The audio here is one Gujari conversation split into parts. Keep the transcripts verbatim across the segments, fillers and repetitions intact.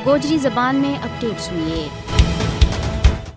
گوجری زبان میں اپڈیٹ سنیے۔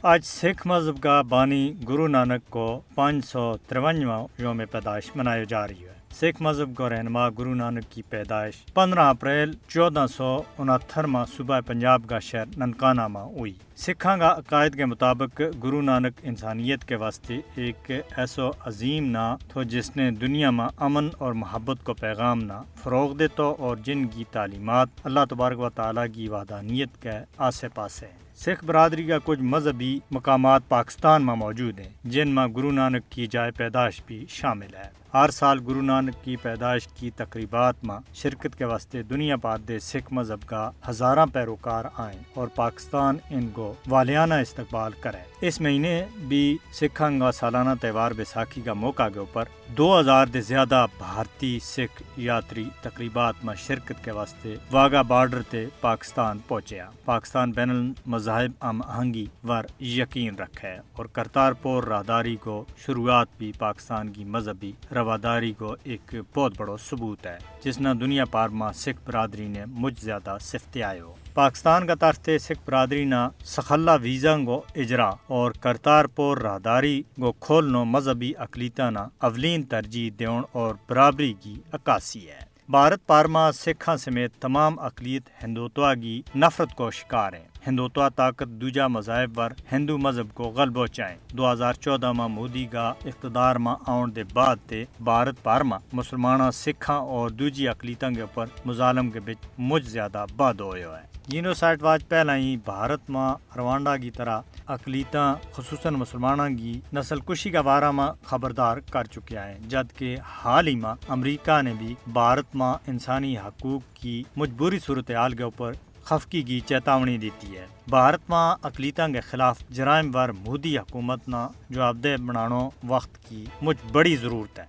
آج سکھ مذہب کا بانی گرو نانک کو پانچ سو ترونجواں یوم پیدائش منایو جا رہی ہے۔ سکھ مذہب کو رہنما گرو نانک کی پیدائش پندرہ اپریل چودہ سو انہتر ماہ صوبہ پنجاب کا شہر ننکانہ ماہ ہوئی۔ سکھاں کا عقائد کے مطابق گرو نانک انسانیت کے واسطے ایک ایسو عظیم ناں تھو جس نے دنیا ماہ امن اور محبت کو پیغام ناں فروغ دیتو اور جن کی تعلیمات اللہ تبارک و تعالی کی وحدانیت کے آسے پاسے ہیں۔ سکھ برادری کا کچھ مذہبی مقامات پاکستان ماہ موجود ہیں، جن ماہ گرو نانک کی جائے پیدائش بھی شامل ہے۔ ہر سال گرو نانک کی پیدائش کی تقریبات ماہ شرکت کے واسطے دنیا پار دے سکھ مذہب کا ہزاراں پیروکار آئیں اور پاکستان ان کو والیانہ استقبال کرے۔ اس مہینے بھی سکھاں کا سالانہ تہوار بیساکھی کا موقع کے اوپر دو ہزار دے زیادہ بھارتی سکھ یاتری تقریبات ماہ شرکت کے واسطے واگا بارڈر تے پاکستان پہنچیا۔ پاکستان بین المذاہب ہم آہنگی ور یقین رکھے اور کرتارپور راہداری کو شروعات بھی پاکستان کی مذہبی رواداری کو ایک بہت بڑو ثبوت ہے، جس نا دنیا پار ماہ سکھ برادری نے مچ زیادہ سفتے آیو۔ پاکستان کا ترتے سکھ برادری نا سخلا ویزاں کو اجرا اور کرتارپور راہداری کو کھولنو مذہبی اقلیتاں نا اولین ترجیح دیون اور برابری کی عکاسی ہے۔ بھارت پار ماہ سکھاں سمیت تمام اقلیت ہندوتوا کی نفرت کو شکار ہیں۔ ہندوتوا طاقت دوجا مذاہب ور ہندو مذہب کو غلبو چاہیں۔ دو ہزار چودہ ماہ مودی کا اقتدار ماہ آؤن دے بعد تے بھارت پار ماہ مسلماناں سکھاں اور دوجی اقلیتاں کے اوپر مظالم کے بچ مچ زیادہ بد ہویو ہے۔ جینوسائٹ واچ پہلا ہی بھارت ماہ روانڈا کی طرح اقلیتاں خصوصاً مسلماناں کی نسل کشی کا وارہ ماہ خبردار کر چکیا ہے، جد کہ حال ہی ماہ امریکہ نے بھی بھارت ماہ انسانی حقوق کی مجبوری صورتحال کے اوپر خفقی کی چیتاونی دیتی ہے۔ بھارت ماہ اقلیتاں کے خلاف جرائم ور مودی حکومت نا جوابدہ بنانو وقت کی مچ بڑی ضرورت ہے۔